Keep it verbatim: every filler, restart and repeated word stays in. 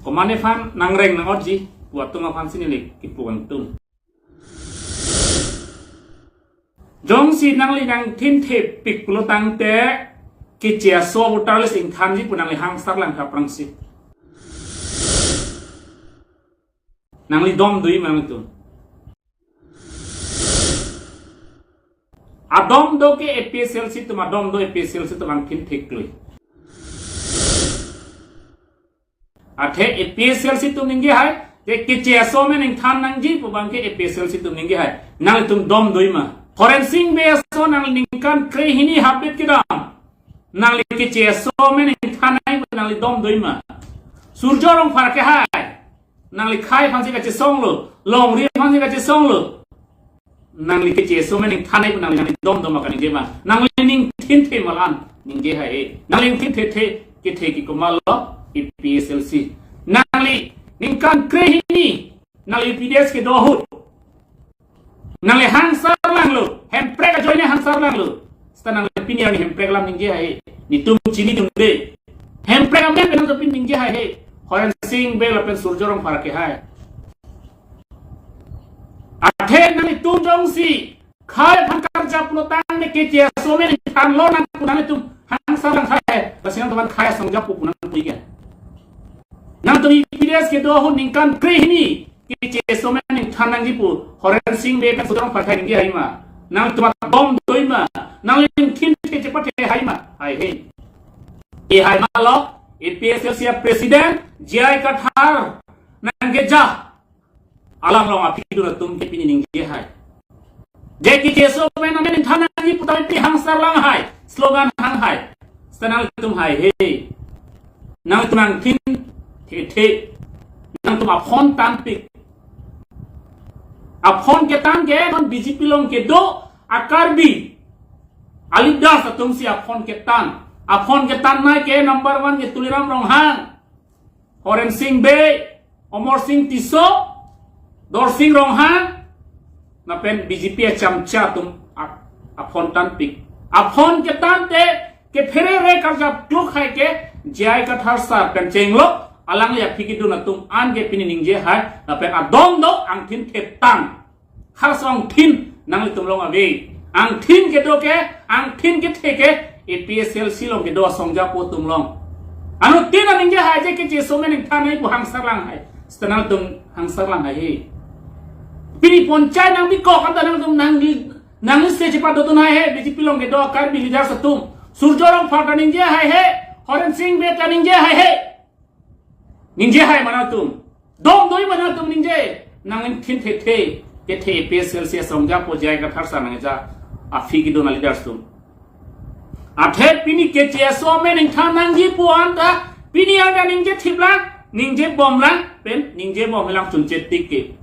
Komatne aphan nangreng nang-otji pu atum aphan si neli kipu angtum. Jongsi nangli nangthin thepik pulo tangte, keche aso voter list ingthanji pu nangli hangsar lang aphrangsi. Nangli dom do-i ma nangtum? Adom do ke A P H L C atum, adom do A P H L C atum angthin theklui. Athe A P H L C atum ningje hai, je keche aso amen ingthan nangji pu abang ke A P H L C atum ningje hai. Nangtum dom do-i ma? Horensing Bey aso nangli ningkan krehini habit kedam nangli keche aso amen ingthan nangji pu nangli dom do-i ma? Surjya Rongphar ke hai, nangli khei aphansi kachesonglo, longri aphansi kachesonglo. Nangli keche aso amen ingthan nangji pu nangli, nangli dom do ma, kaningje ma? Nangli ningthin the ma la-an ningje hai he. Nangli ningthin thethe kethe ke komatlo? A P H L C. Nangli ningkan krehini nangli U P D S kedo ahut nangli hangsar langlo, hemprek ajoine hangsar langlo. Seta nangli pini arni hemprek alam ningje hai he. Netum chinidunde. Hemprek amen pen nangtum pini ningje hai he. Horensing Bey lapen Surjya Rongphar ke hai. Athe nangtum jongsi khei aphan karjap pulo tangte, keche aso amen ingthanlo nang pu nangtum hangsar lang hai he, lasi nangtum aphan khei asong jappo pu nang pu-ik ke? Nangtum U P D S kedo ahut ningkan krehini keche aso amen ingthan nangji pu Horensing Bey pen Surjya Rongphar khei ningje hai ma? Nangtum adom do-i ma? Nangli ningthin the chepathe hai ma? Hai he. E hai ma lo, A P H L C a president J I Kathar nangkeja alanglong aphi kedun atum ke pini ningje hai. Je keche aso amen amen ingthan nangji pu tame pini hangsar lang hai, slogan hang hai. Seta nangtum hai he. Nangtum nangthin thethe. Nangtum aphone tanpik. Aphone ketan ke non B J P along kedo a Karbi a leaders atum si aphone ketan. Aphone ketan nai ke number one ke Tuliram Ronghang, Horensing Bey, Amarsing Tisso, Dorsing Ronghang, lapen B J P achamcha atum a-, aphone tanpik. Aphone ketante kepherere karjap kluk hai ke J I Kathar sir pen chenglo, alangli aphi kedun atum an ke pini ningje hai, lapen adom do angthin thetang. Halaso angthin nanglitum along ave. Angthin kedo ke, angthin kethe ke A P H L C along kedo asong jappo atum along. Anuttin ningje hai je keche aso amen ingthan nangji pu hangsar lang hai. Seta nangtum hangsar lang hai he. Pini ponchai nangbikok anta nangtum nangli, nangli se chepadotun hai he, B J P along kedo a Karbi leaders atum. Surjya Rongphar ta ningje hai he, Horensing Bey ta ningje hai he. Ningje hai ma nangtum? Dom do-i ma nangtum ningje? Nangthin thethe kethe A P H L C asong jappo J I Kathar sir nangkeja aphi kedun a leaders atum. Athe pini keche aso amen ingthan nangji pu anta pini arni ningje thip lang, ningje bom lang, pen ningje bom lang chunche tik ke.